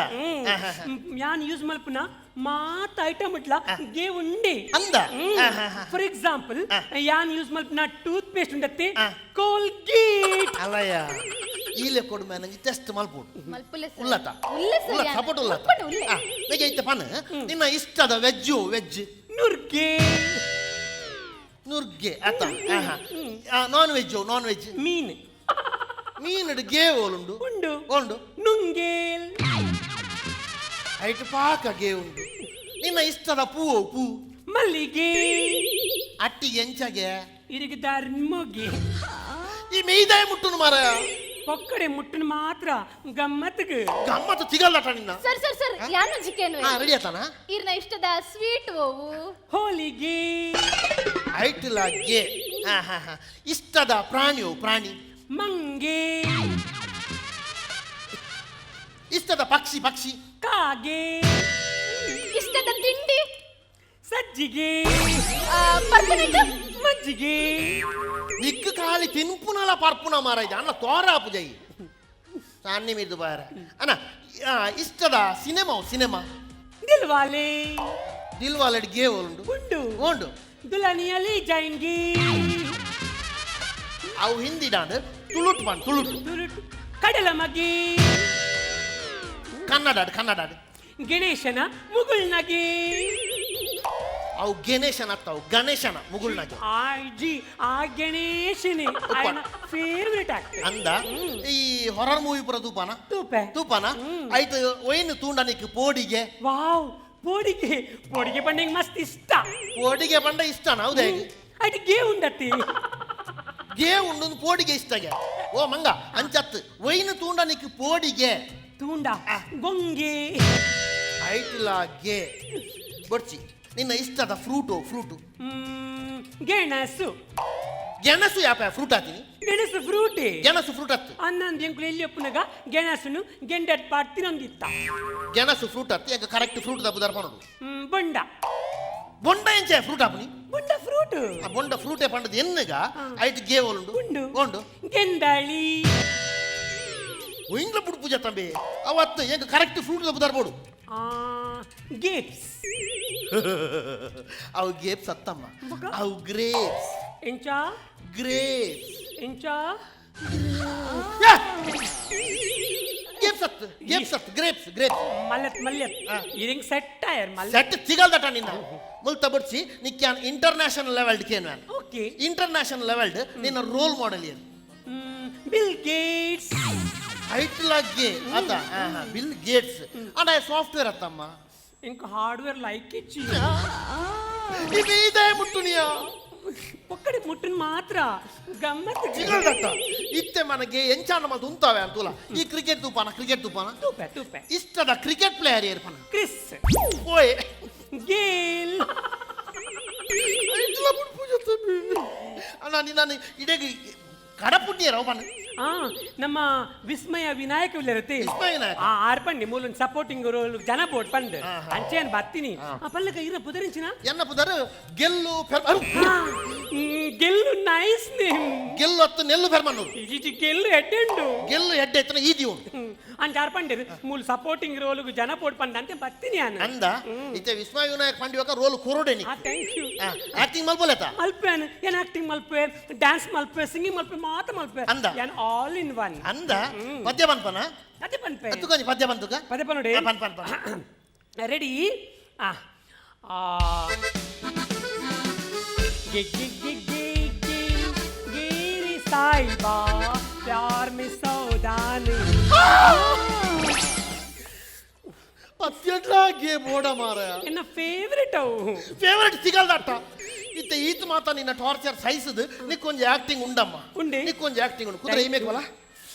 ಯಾನ್ ಯೂಸ್ ಮಲ್ಪುನ ಮಾತ ಐಟಮ್ ಇಟ್ಲ ಗೇ ಉಂಡೆ. ಅಂದ? ಫಾರ್ ಎಕ್ಸಾಂಪಲ್, ಯಾನ್ ಯೂಸ್ ಮಲ್ಪುನ ಟೂತ್ ಪೇಸ್ಟ್ ಉಂಡತ್ತೆ, ಕೋಲ್ಗೇಟ್. ಅಲ್ಲಯ್ಯ, ಈಲೆ ಕೊಡು ನಂಗೆ ಟೆಸ್ಟ್ ಮಲ್ಪುಡು. ಮಲ್ಪುಲೆ ಸರ್. ಉಲ್ಲತ? ಉಲ್ಲೆ ಸರ್. ಉಲ್ಲ ಯಾನ್. ಸಪೋರ್ಟ್ ಉಲ್ಲತ? ಉಪ್ಪುಂಡು, ಉಲ್ಲೆ. ನಿಗೆ ಇತ್ತೆ ಪನ ನಿನ್ನ ಇಷ್ಟದ ವೆಜ್ಜು ವೆಜ್? ನುರ್ಗೆ. ನುರ್ಗೆ ಅತ್ತ. Non veg, non veg? ಮೀನ್. ಮೀನುಡು ಗೇ ಓಲುಂಡು? ಉಂಡು. ಉಂಡು. ನುಂಗೇಲ್. ಐಟ್ ಪಾಕ ಗೇ ಉಂಡು. ನಿನ್ನ ಇಷ್ಟದ ಪೂ ಪೂ? ಮಲ್ಲಿಗೆ. ಅಟ್ಟಿಗೆ ಎಂಚಗೆ? ಇರಿಗೆ ಧರ್ಮಗೆ. ಈ ಮೇಯ್ದಾಯ ಮುಟ್ಟುನು ಮಾರಾಯ. ಪೊಕ್ಕಡೆ ಮುಟ್ಟುನು ಮಾತ್ರ ಗಮ್ಮತ್ಗೆ. ಗಮ್ಮತ್ತು ತಿಗಲ್ಲಟ ನಿನ್ನ. ಸರ್ ಸರ್ ಸರ್, ಯಾನು ಜಿಕೇನು. ರೆಡಿ ಆತನ. ಇರ್ನ ಇಷ್ಟದ ಸ್ವೀಟ್ ಓವು? ಹೋಳಿಗೆ. ಐಟ್ಲ ಗೆ. ಹಾ ಹಾ ಹಾ ಇಷ್ಟದ ಪ್ರಾಣಿಯು ಪ್ರಾಣಿ? ಮಂಗೆ. ಇಷ್ಟದ ಪಕ್ಷಿ ಪಕ್ಷಿ? ಕಾಗೆ. ಇಷ್ಟದ ತಿಂಡಿ? ಸಜ್ಜಿಗೆ. ಪರ್ಮನೆಂಟ್? ಮಜ್ಜಿಗೆ. ನಿಕ್ಕು ಖಾಲಿ ತಿನ್ಪುನಲ ಪರ್ಪುನ ಮಾರ ಇದೆ ಅಣ್ಣ ತೋರ ಪೂಜೈ ಸಾನ್ನಿ ಮಿದ್ದು ಬಾರ ಅಣ್ಣ. ಇಷ್ಟದ ಸಿನಿಮಾ ಸಿನಿಮಾ? ದಿಲ್ವಾಲೆ. ದಿಲ್ವಾಲೆ ಗೇ ಉಂಡು? ಉಂಡು. ಉಂಡು. ದುಲನಿಯ ಲೇ ಜಾಯಂಗಿ. ಅವು ಹಿಂದಿ ಡಾಂಡ್ ತುಳುಟ್ ಪಾನ್ ತುಳುಟು. ತುಳುಟು ಕಡಲ ಮಗಿ. ಕನ್ನಡ ಕನ್ನಡ? ಗಣೇಶನ ಮುಗುಳ್ನಗೆ. ಅವು ಗಣೇಶನ ಅತ್ತವು ಗಣೇಶನ ಮುಗುಳ್ನಾಗೆ. ಆಯ್ಜಿ ಆ ಗಣೇಶನೇ ಆಯನ ಫೇವರಿಟ್ ಆಕ್ಟರ್. ಅಂದ ಈ ಹೊರರ್ ಮೂವಿ ಪುರ ತೂಪಾನ? ತೂಪೆ. ತೂಪಾನ ಆಯ್ತು. ಒಯ್ನು ತೂಂಡನಿಕ್ ಪೋಡಿಗೆ? ವಾವ್, ಪೋಡಿಗೆ ಪೋಡಿಗೆ ಪಂಡ ಮಸ್ತ್ ಇಷ್ಟ. ಪೋಡಿಗೆ ಪಂಡ ಇಷ್ಟನ? ಹೌದೇ? ಆಯ್ತು, ಗೇ ಉಂಡತ್ತಿ. ಗೇ ಉಂಡು ಪೋಡಿಗೆ ಇಷ್ಟಗೆ. ಓ ಮಂಗ ಅಂಚತ್ತು ಒಯ್ನು ತೂಂಡನಿಕ್ ಪೋಡಿಗೆ? ತೂಂಡ ಗೊಂಗೆ. ಐಟ್ಲ ಗೆ ಬೊಡ್ಚಿ. ನಿನ್ನ ಇಷ್ಟದ ಫ್ರೂಟು? ಫ್ರೂಟು? ಗೆಣಸು. ಗೆಣಸು ಯಾಪ ಫ್ರೂಟ್ ಆತೀನಿ? ಗೆಣಸು ಫ್ರೂಟ್. ಗೆಣಸು ಫ್ರೂಟ್ ಅತ್ತು. ಅನ್ನಂದು ಎಂಕುಲು ಎಲ್ಲಿ ಒಪ್ಪುನಗ ಗೆಣಸುನು ಗೆಂಡಟ್ ಪಾಡ್ತಿನೊಂದಿತ್ತ. ಗೆಣಸು ಫ್ರೂಟ್ ಅತ್ತು. ಯಾಕ ಕರೆಕ್ಟ್ ಫ್ರೂಟ್ ದಪ್ಪು ದರ್ಪಣದು? ಬೊಂಡ. ಬೊಂಡ ಎಂಚೆ ಫ್ರೂಟ್ ಆಪುನಿ? ಬೊಂಡ ಫ್ರೂಟ್. ಆ ಬೊಂಡ ಫ್ರೂಟೆ ಪಂಡದ ಎನ್ನುಗ ಐಟ್ ಗೆ ಉಂಡು. ಉಂಡು. ಉಂಡು. ಗೆಂದಾಳಿ. ಒಯಿಂಗ್ಲ ಬುಡ್ ಪೂಜೆ ತಂಬಿ ಅವತ್ತು ಎಂಕ ಕರೆಕ್ಟ್ ಫ್ರೂಟ್ ದಪ್ಪು ದರ್ಬೋಡು. ಗೇಪ್ಸ್. ಅವು ಗೇಪ್ಸ್ ಅತ್ತಮ್ಮ, ಅವು ಗ್ರೇಪ್ಸ್. ಎಂಚ? ಗ್ರೇಪ್ಸ್. ಎಂಚ? ಗೇಪ್ಸ್ ಅತ್ತು, ಗೇಪ್ಸ್ ಅತ್ತು, ಗ್ರೇಪ್ಸ್ ಗ್ರೇಪ್ಸ್. ಮಲ್ಲತ್ ಮಲ್ಲತ್ ಇರಿಂಗ್ ಸೆಟ್ ಆಯರ್ ಮಲ್ಲ. ಸೆಟ್ ತಿಗಲ್ದಟ ನಿನ್ನ ಮುಲ್ತ ಬಡ್ಸಿ. ನಿಕ್ಯಾನ್ ಇಂಟರ್ನ್ಯಾಷನಲ್ ಲೆವೆಲ್ ಕೇನು? ಓಕೆ. ಇಂಟರ್ನ್ಯಾಷನಲ್ ಲೆವೆಲ್ ನಿನ್ನ ರೋಲ್ ಮಾಡೆಲ್ ಏನು? Bill Gates. ಐಟ್ಲಾಗೆ ಆತ ಬಿಲ್ ಗೇಟ್ಸ್ ಅಂಡ ಸಾಫ್ಟ್ವೇರ್ ಅತ್ತಮ್ಮ. ಇಂಕ ಹಾರ್ಡ್ವೇರ್ ಲೈಕ್ ಇಚ್ಚಿ. ಇದು ಇದೇ ಮುಟ್ಟುನಿಯಾ? ಒಕ್ಕಡೆ ಮುಟ್ಟನ್ ಮಾತ್ರ ಗಮ್ಮತ್. ಚಿಗಲ್ದಟ್ಟ ಇತ್ತೆ ಮನಗೆ ಎಂಚಾನ ಮಲ್ತು ಉಂತಾವೆ ಅಂತೂಲ. ಈ ಕ್ರಿಕೆಟ್ ತೂಪಾನ? ಕ್ರಿಕೆಟ್ ತೂಪಾನ? ತೂಪೆ ತೂಪೆ. ಇಷ್ಟದ ಕ್ರಿಕೆಟ್ ಪ್ಲೇಯರ್ ಏರ್ಪನ? ಕ್ರಿಸ್. ಓಯ್ ಗೇಲ್. ಐಟ್ಲ ಬುಡ್ ಪೂಜೆ ತಬ್ಬಿ. ಅಣ್ಣ ನಿನ್ನ ಇಡೀ ಕಡಪುಟ್ಟಿಯರ ಪಣ್ಣ. ನಮ್ಮ ವಿಸ್ಮಯ ವಿನಾಯಕ ಇರುತ್ತೆ. ವಿಸ್ಮಯ ವಿನಾಯಕ. ಆ ಆರ್ಪಂಡಿ ಮೂಲ ಸಪೋರ್ಟಿಂಗ್ ರೋಲ್ ಜನ ಬೋಟ್ ಪಂದ್ ಅಂಚೆನ್ ಬತ್ತೀನಿ. ಆ ಪಲ್ಲಕ ಇರ ಪುದರಿಂಚಿನ? ಎನ್ನ ಪುದರ್ ಗೆಲ್ಲು. ಗೆಲ್ಲು ನೈಸ್ ನೇಮ್. ಗೆಲ್ಲು ಅತ್ತು ನೆಲ್ಲು ಫೆರ್ಮನ್ನು. ಇಜಿ ಗೆಲ್ಲು ಎಡ್ಡೆಂಡು. ಗೆಲ್ಲು ಎಡ್ಡೆ ಎತ್ತನ ಈದಿ ಉಂಡು. ಅಂಚ ಆರ್ಪಂಡಿರ್ ಮೂಲ ಸಪೋರ್ಟಿಂಗ್ ರೋಲ್ ಜನ ಬೋಟ್ ಪಂದ್ ಅಂತೆ ಬತ್ತೀನಿ ಅನ್ನ. ಅಂದ ಇತ್ತೆ ವಿಸ್ಮಯ ವಿನಾಯಕ ಪಂಡಿವಕ ರೋಲ್ ಕೊರೊಡೆನಿ. Thank you. Acting ಮಲ್ಪೊಲೆತ? ಮಲ್ಪೇನ್ ಏನ್ ಆಕ್ಟಿಂಗ್ ಮಲ್ಪೆ, ಡ್ಯಾನ್ಸ್ ಮಲ್ಪೆ, ಸಿಂಗಿಂಗ್ ಮಲ್ಪೆ, ಮಾತ ಮಲ್ಪೆ. ಅಂದ ಏನ್ ಆಲ್ ಇನ್ ಒನ್. ಅಂದ ಪದ್ಯ ಪನ್ಪನ? ಅದೇ ಪನ್ಪೆ. ಅತ್ತುಕೊಂಜಿ ಪದ್ಯ ಬಂತುಕ. ಪದ್ಯ ಪನ್ನೊಡೆ. ಪನ್ ಪನ್ ಪನ್. ರೆಡಿ? ಆ गे गे गे गे गे गेरी साहिबा प्यार में सौदा नहीं. ಪದ್ಯಡ್ಲಾ ಗೆ ಬೋಡ ಮಾರಾಯ. ಎನ್ನ ಫೇವರೇಟ್ ಅವು. ಫೇವರೇಟ್ ಸಿಗಲ್ದಟ್ಟ. ಇತ್ತೆ ಈತ ಮಾತ ನಿನ್ನ ಟಾರ್ಚರ್ ಸಹಿಸದು ನಿಕ್ಕೊಂಜಿ ಆಕ್ಟಿಂಗ್ ಉಂಡಮ್ಮ. ಉಂಡೆ? ನಿಕ್ಕೊಂಜಿ ಆಕ್ಟಿಂಗ್ ಉಂಡು. ಕುದುರೆ ಈಮೇಕ್ ಬಲ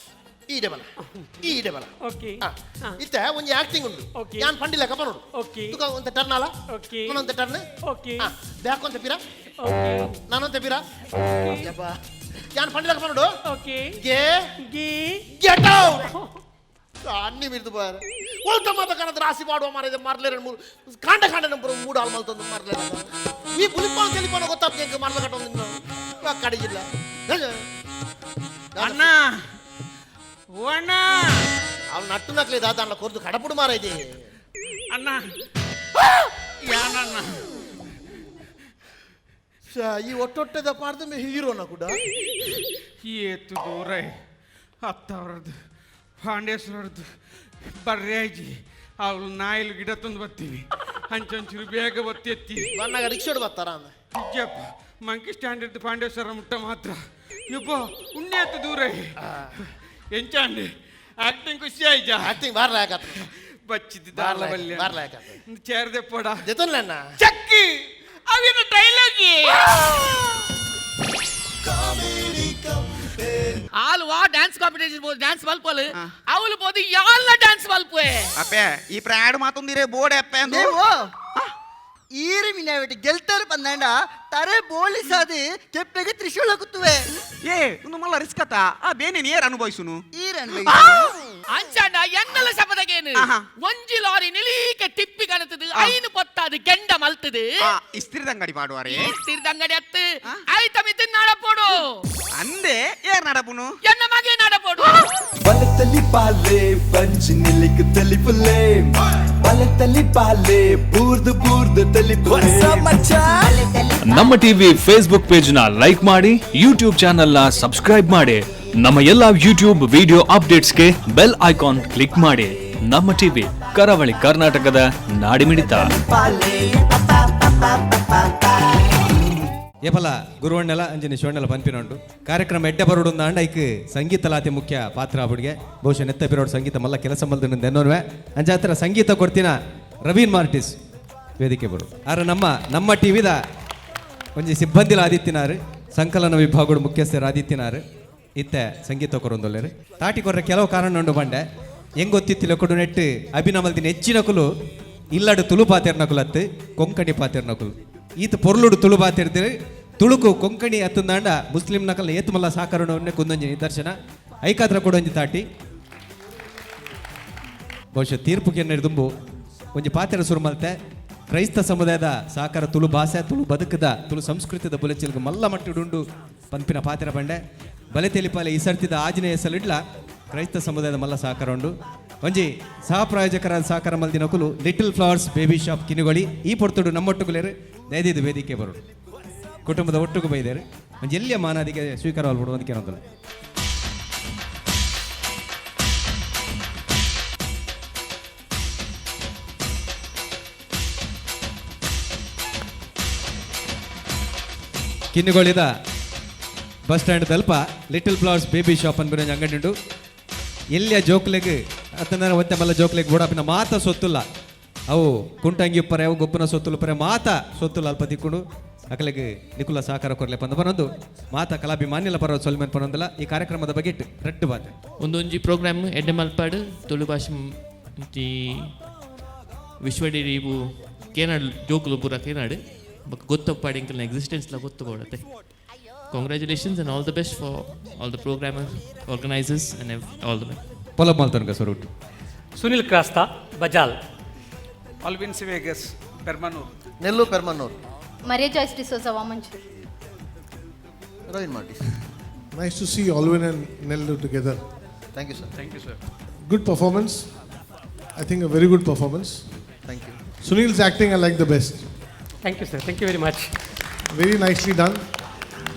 ಈಡೆ ಬಲ ಈಡೆ ಬಲ. ಓಕೆ. ಇತ್ತೆ ಒಂಜಿ ಆಕ್ಟಿಂಗ್ ಉಂಡು. ಓಕೆ. ಯಾನ್ ಪಂಡಿಲೆಕ್ಕ ಪನೊಡು. ಓಕೆ. ತುಕ ಒಂತೆ ಟರ್ನ್ ಅಲ. ಓಕೆ. ನಾನೊಂತೆ ಟರ್ನ್. ಓಕೆ. ಬ್ಯಾಕ್ ಒಂತೆ ಪಿರ. ಓಕೆ. ನಾನೊಂತೆ ಪಿರ. ಯಾನ್ ಪಂಡಿಲೆಕ್ಕ ಪನೊಡು. ಓಕೆ. ಗೆ ಗೆ ಗೆಟ್ ಔಟ್. ಅన్ని ಮಿರ್ದು ಬಾರ ಒಲ್ತ ಮಾತ ಕನದ ರಾಸಿ ಪಾಡುವ ಮಾರಿದ ಮರ್ಲೆ ಎರಡು ಮೂರು ಕಾಂಡ ಕಾಂಡ ನಂಬರು ಮೂಡು ಆಲ್ ಮಲ್ತೊಂದು ಮರ್ಲೆ. ಈ ಪುಲಿಪಾನ್ తెలిಪನ ಗೊತ್ತಾಪ್ಪ ಮರ್ಲ ಕಟ್ಟೊಂದು ಕಡಿಗಿಲ್ಲ. ಅಣ್ಣ ಓ ಅಣ್ಣ. ಅವ್ನು ನಟ್ಟು ನಕ್ಲಿ ದಾದ ಕೊರ್ದು ಕಡಪುಡು ಮಾರೈತಿ. ಅಣ್ಣ ಯಾನಣ್ಣ? ಈ ಒಟ್ಟೊಟ್ಟೆದ ಪಾಡ್ದ ಮೇ ಹೀರೋನ ಕೂಡ. ಏತು ದೂರ ಹತ್ತವ್ರದ್ದು ಪಾಂಡೇಶ್ವರದ್ದು ಬರ್ಯಾಜಿ ಅವಳು ನಾಯಿಲು ಗಿಡ ತಂದು ಬರ್ತೀವಿ. ಅಂಚೊಂಚೂರು ಬೇಗ ಬತ್ತಿ ಎತ್ತಿ. ಬನ್ನಾಗ ರಿಕ್ಷಾಡ್ ಬರ್ತಾರ ಅಂದ. ಇಜ್ಜಪ್ಪ ಮಂಕಿ ಸ್ಟ್ಯಾಂಡ್ ಇದ್ದು ಪಾಂಡೇಶ್ವರ ಮುಟ್ಟ ಮಾತ್ರ ಯಪ್ಪ ಉಣ್ಣೇತು ದೂರ. ಎಂಚಾಂಡಿ ಆಕ್ಟಿಂಗ್ ಖುಷಿ ಆಯ್ತಾ? ಆಕ್ಟಿಂಗ್ ಬಾರ್ಲ ಯಾಕತ್ತ. ಬಚ್ಚಿದ್ದು ದಾರ್ಲ ಬಲ್ಯ. ಬಾರ್ಲ ಯಾಕತ್ತ. ಚೇರ್ದೆ ಪೋಡ. ಜೊತೆಲ್ಲ ಚಕ್ಕಿ ಅವಿನ ಡೈಲಾಗಿ. ಆಲ್ವಾ ಡ್ಯಾನ್ಸ್ ಕಾಂಪಿಟೇಷನ್ ಬೋದು ಡ್ಯಾನ್ಸ್ ಮಲ್ಪಲು ಅವಳು ಬೋದು ಯಾಲ್ಲ ಡ್ಯಾನ್ಸ್ ಮಲ್ಪುವೆ. ಅಪ್ಪೆ ಈ ಪ್ರಾಡ್ ಮಾತೊಂದಿರೆ ಬೋಡೆ ಅಪ್ಪೆ ಅಂದು. ಈರು ಮಿನಾವಿಟಿ ಗೆಲ್ತಾರ ಬಂದಾಂಡ ತರೆ ಬೋಳಿಸಾದಿ ಕೆಪ್ಪೆಗೆ ತ್ರಿಶೂಲ ಕುತ್ತುವೆ. ಏ ಒಂದು ಮಲ್ಲ ರಿಸ್ಕ್ ಅತ್ತ ಆ ಬೇನೆ ನೇರ ಅನುಭವಿಸುನು. ಈರ ಅಂಚಾಂಡ ಎನ್ನಲ ಶಪಥಗೇನು ಒಂಜಿ ಲಾರಿ ನಿಲೀಕೆ ಟಿಪ್ಪಿ ಕಣತದು ಐನು ಪೊತ್ತಾದು ಕೆಂಡ ಮಲ್ತದು. ಇಸ್ತ್ರಿದಂಗಡಿ ಪಾಡುವಾರೆ. ಇಸ್ತ್ರಿದಂಗಡಿ ಅತ್ತು ಐತ ಮಿತಿನ್ ನಾಡಪೋಡು. ಅಂದೆ ಏರ್ ನಡಪುನು? ಎನ್ನ ಮಗೆ ನಾಡಪೋಡು. ಬಲತಲಿ ಪಾಲೆ ಪಂಚ್ ನಿಲಿಕ್ ತಲಿಪುಲೆ ಬಲತಲಿ ಪಾಲೆ ಬೂರ್ದು ಬೂರ್ದು ತಲಿಪುಲೆ. ನಮ್ಮ ಟಿವಿ ಫೇಸ್ಬುಕ್ ಪೇಜ್ ನ ಲೈಕ್ ಮಾಡಿ, ಯೂಟ್ಯೂಬ್ ಚಾನೆಲ್ ನ ಸಬ್ಸ್ಕ್ರೈಬ್ ಮಾಡಿ, ನಮ್ಮ ಎಲ್ಲಾ ಯೂಟ್ಯೂಬ್ ವಿಡಿಯೋ ಅಪ್ಡೇಟ್ಸ್ಗೆ ಬೆಲ್ ಐಕಾನ್ ಕ್ಲಿಕ್ ಮಾಡಿ. ನಮ್ಮ ಟಿವಿ, ಕರಾವಳಿ ಕರ್ನಾಟಕದ ನಾಡಿಮಿಡಿತ. ಪಾಲೆ ಪಾ ಪಾ ಪಾ ಪಾ. ಏಪಲ ಗುರುವಣ್ಣೆಲ ಅಂಜನೆ ಶಿವಣ್ಣೆಲ ಪನ್ಪಿನಂಡು ಕಾರ್ಯಕ್ರಮ ಎಡ್ಡೆ ಬರೋಡು ಅಂಡ ಐಕ್ ಸಂಗೀತ ಲಾತಿ ಮುಖ್ಯ ಪಾತ್ರ ಆಪುಡಿಗೆ. ಬಹುಶಃ ನೆತ್ತ ಬಿರೋಡು ಸಂಗೀತ ಮಲ್ಲ ಕೆಲಸ ಮಲ್ದು ಎನ್ನೋನ್ವೆ. ಅಂಚಾತ್ರ ಸಂಗೀತ ಕೊಡ್ತಿನ ರವೀನ್ ಮಾರ್ಟಿಸ್ ವೇದಿಕೆ ಬರು. ಆರ ನಮ್ಮ ನಮ್ಮ ಟಿವಿದ ಒಂಜಿ ಸಿಬ್ಬಂದಿಲ ಆದಿತ್ಯನಾರು, ಸಂಕಲನ ವಿಭಾಗದ ಮುಖ್ಯಸ್ಥರು ಆದಿತ್ಯನಾರು ಇತ್ತೆ ಸಂಗೀತ ಕೊರೊಂದೊಲ್ಲೆರು. ತಾಟಿ ಕೊರ್ರೆ ಕೆಲವು ಕಾರಣ ಉಂಡು ಬಂಡೆ ಹೆಂಗ್ ಗೊತ್ತಿತ್ತಿಲ್ಲ ಕೊಡು ನೆಟ್ಟು ಅಭಿನಮಲ್ದಿನ ಹೆಚ್ಚಿನಕುಲು ಇಲ್ಲಡು ತುಳು ಪಾತೆರ್ನಕುಲತ್ತು ಕೊಂಕಣಿ ಪಾತೆರ್ನಕುಲು. ಈತ ಪೊರ್ಲುಡು ತುಳು ಪಾತೆರ್ದಿರು ತುಳುಕು ಕೊಂಕಣಿ ಅತ್ತಂದಾಂಡ ಮುಸ್ಲಿಂ ನಕಲ್ ಏತು ಮಲ್ಲ ಸಾಕರಣವನ್ನೇ ಕುಂದೊಂಜಿ ನಿದರ್ಶನ. ಐಕಾದ್ರ ಕೊಡೊಂಜಿ ತಾಟಿ ಬಹುಶಃ ತೀರ್ಪು ದುಂಬು ಒಂಜಿ ಪಾತೆರ ಸುರು ಮಲ್ತೆ. ಕ್ರೈಸ್ತ ಸಮುದಾಯದ ಸಾಕಾರ ತುಳು ಭಾಷೆ, ತುಳು ಬದುಕದ, ತುಳು ಸಂಸ್ಕೃತಿದ ಬುಲೆಚಿಲ್ಗ ಮಲ್ಲ ಮಟ್ಟುಡುಂಡು ಪನ್ಪಿನ ಪಾತೆರ ಬಂಡೆ. ಬಲೆ ತೆಲಿಪಾಲೆ ಈ ಸರ್ತಿದ ಆಜನೇಯ ಸಲಿಡ್ಲ ಕ್ರೈಸ್ತ ಸಮುದಾಯದ ಮಲ್ಲ ಸಹಕಾರ ಉಂಡು. ಒಂಜಿ ಸಹ ಪ್ರಾಯೋಜಕರ ಸಹಕಾರ ಮಲ್ದಿನಕುಲು ಲಿಟಲ್ ಫ್ಲವರ್ಸ್ ಬೇಬಿ ಶಾಪ್ ಕಿನುಗೊಳಿ. ಈ ಪೊರ್ತುಡು ನಮ್ಮೊಟ್ಟುಗುಲೇರು ದಯದಿದ್ದು ವೇದಿಕೆ ಬರೋಡು ಕುಟುಂಬದ ಒಟ್ಟುಗು ಬೈದೇರು ಒಂಜಿ ಎಲ್ಲಿಯ ಮಾನಾದಿಗೆ ಸ್ವೀಕಾರ ಬಿಡು ಅಂತ ಕೇಳೋದಿಲ್ಲ. ಕಿನ್ನುಗೊಳಿದ ಬಸ್ ಸ್ಟ್ಯಾಂಡ್ ತಲ್ಪ ಲಿಟಲ್ ಫ್ಲವರ್ಸ್ ಬೇಬಿ ಶಾಪ್ ಅನ್ಬಿರೋ ಅಂಗಡಿ ಉಂಡು. ಎಲ್ಲಿಯ ಜೋಕ್ಲೆಗ್ ಅತ್ತಂದ್ರೆ ಒಂತೆ ಮಲ್ಲ ಜೋಕ್ಲೆಗ್ ಬೋಡಾಪಿನ ಮಾತ ಸೊತ್ತುಲ್ಲ, ಅವು ಕುಂಟಂಗಿ ಉಪ್ಪರೆ, ಅವು ಗೊಬ್ಬನ ಸೊತ್ತುಲ್ಲ ಪರೆ ಮಾತ ಸೊತ್ತುಲ್ಲ ಅಲ್ಪ ತಿಕ್ಕೊಂಡು ಅಕಲೆಗ್ ನಿಕುಲ ಸಹಕಾರ ಕೊರ್ಲೆ ಪಂದ ಪನೊಂದು ಮಾತ ಕಲಾಭಿಮಾನ್ಯಲ ಪರ ಸೊಲ್ಮೆನ್ ಪನೊಂದಲ್ಲ. ಈ ಕಾರ್ಯಕ್ರಮದ ಬಗ್ಗೆ ರಡ್ಡು ಬಾತೆ ಒಂದೊಂಜಿ ಪ್ರೋಗ್ರಾಮ್ ಎಡ್ಡೆ ಮಲ್ಪಾಡು ತುಳು ಭಾಷೆ ವಿಶ್ವಡಿ ಇವು ಕೇನಾಡು ಜೋಕುಲು ಪೂರ ಕೇನಾಡು ಬೊಕ್ಕ ಗೊತ್ತಪ್ಪಾಡಿ ಎಂಕಲ್ನ ಎಕ್ಸಿಸ್ಟೆನ್ಸ್ಲ ಗೊತ್ತು ಬೋಡತ್ತೆ. Congratulations and all the best for all the programmers, organisers and all the best. ಪೊಲ ಮಲ್ತನ್ಗ ಸ್ವರೂಟ್. Sunil Crasta Bajal, Alvin Vegas Permanur, Nellu Permanur, Maria Joyce D'Souza Vamanjoor, Ravin Martis. Nice to see Alvin and Nellu together. Thank you sir. Thank you sir. Good performance. I think a very good performance. Thank you. Sunil's acting I like the best. Thank you sir, thank you very much. Very nicely done.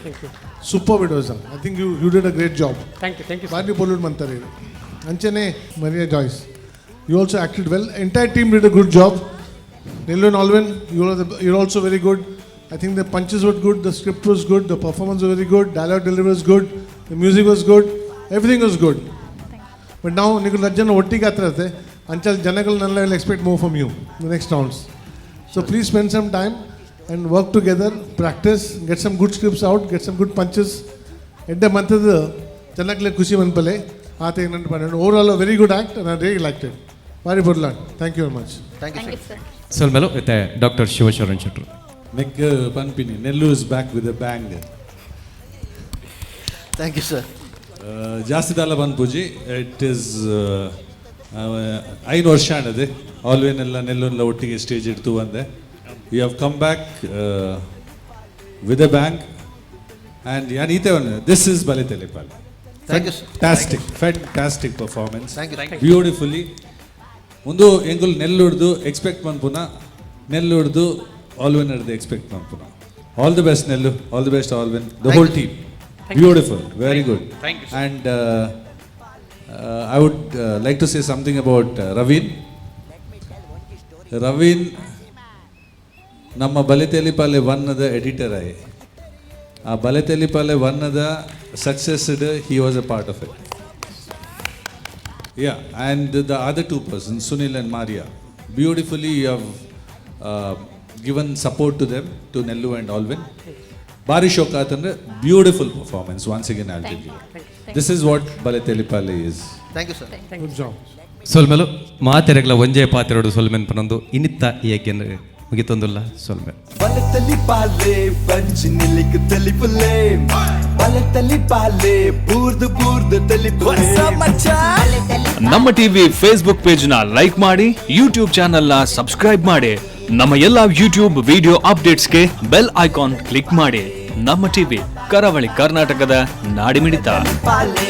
Thank you. Superb it was done. I think you did a great job. Thank you, thank you. Bari pollude mantare. Anchane Maria Joyce, you also acted well. Entire team did a good job. Nellu and Alvin, you're also very good. I think the punches were good, the script was good, the performance was very good, dialogue delivery was good, the music was good, everything was good. But now Nikul Rajjan ಒಟ್ಟಿಗೆ ಹತ್ರ ಅಂಚಲ್ ಜನಗಳನ್ನೆಲ್ಲ will expect more from you the next rounds. So please spend some time and work together, practice, get some good scripts out, get some good punches. ಎಡ್ಡೆ ಮಂತದ ಜನಕ್ಲೆ ಖುಷಿ ಮನ್ಪಲೆ ಆತ ಏನಂತ. Overall very good act and I really like it. ಬಾರಿ ಬುರ್ಲಾಡ್. Thank you very much. Thank you sir. ಸೊಲ್ಮೆಲು ಇತ್ತೆ doctor Shivasharan ಶೆಟ್ರು. ನೆಕ್ ಪನ್ಪಿನಿ Nellu is back with a bang. Thank you sir. ಜಾಸ್ತಿ ದಾಲ ಪನ್ಪುಜಿ. It is 5 ವರ್ಷ ಆಂಡದೆ ಆಲ್ವೇನೆಲ್ಲ ನೆಲ್ಲುನ್ಲ ಒಟ್ಟಿಗೆ ಸ್ಟೇಜ್ ಇಡ್ತು ಬಂದೆ. You have come back with a bang and ಯಾನ್ ಈತೆ this is Bale Telipale. Thank you sir. Fantastic, fantastic performance. Thank you. Beautifully. ಒಂದು ಎಂಗುಲ್ ನೆಲ್ಲುಡ್ದು expect ಮನ್ಪುನ, ನೆಲ್ಲುಡ್ದು Alvin ಹಿಡ್ದು expect ಮನ್ಪುನ. All the best Nellu, all the best Alvin, the whole team. Beautiful, very good. Thank you. And I would like to say something about Raveen. Raveen ನಮ್ಮ ಬಲೆತೆಲಿಪಾಲೆ ಒನ್ನದ editor ಆಯಿ. ಆ ಬಲೆತೆಲಿಪಾಲೆ ಒನ್ನದ success he was a part of it. Yeah, and the other two persons, Sunil and Maria, beautifully you have given support to them, to Nellu and Alvin. Bari Shokatandre, beautiful performance, once again I'll tell you. This is what Bale Telipale is. Thank you sir. Good job. ಸೊಲ್ಮೆಲು ಮಾತೆರೆಗ್ಲ ಒಂಜೇ ಪಾತೆರಡು ಸೊಲ್ಮೆನ್ ಪನೊಂದು ಇನ್ನಿತ್ತ ಈ ಯಜ್ಞ ಮುಗಿತೊಂದುಲ್ಲ ಸೊಲ್ಮೆ. ಬಲೆ ತಲಿಪಾಲೆ ಪಂಚಿನಿಲಿಕ್ ತಲಿಪುಲೆ ಬಲೆ ತಲಿಪಾಲೆ ಬೂರ್ದು ಬೂರ್ದು ತಲಿಪುಲೆ. ನಮ್ಮ ಟಿವಿ ಫೇಸ್ಬುಕ್ ಪೇಜ್ ನ ಲೈಕ್ ಮಾಡಿ, ಯೂಟ್ಯೂಬ್ ಚಾನೆಲ್ ನ ಸಬ್ಸ್ಕ್ರೈಬ್ ಮಾಡಿ, ನಮ್ಮ ಎಲ್ಲಾ ಯೂಟ್ಯೂಬ್ ವಿಡಿಯೋ ಅಪ್ಡೇಟ್ಸ್ಗೆ ಬೆಲ್ ಐಕಾನ್ ಕ್ಲಿಕ್ ಮಾಡಿ. ನಮ್ಮ ಟಿವಿ, ಕರಾವಳಿ ಕರ್ನಾಟಕದ ನಾಡಿಮಿಡಿತ. ಪಾಲೆ.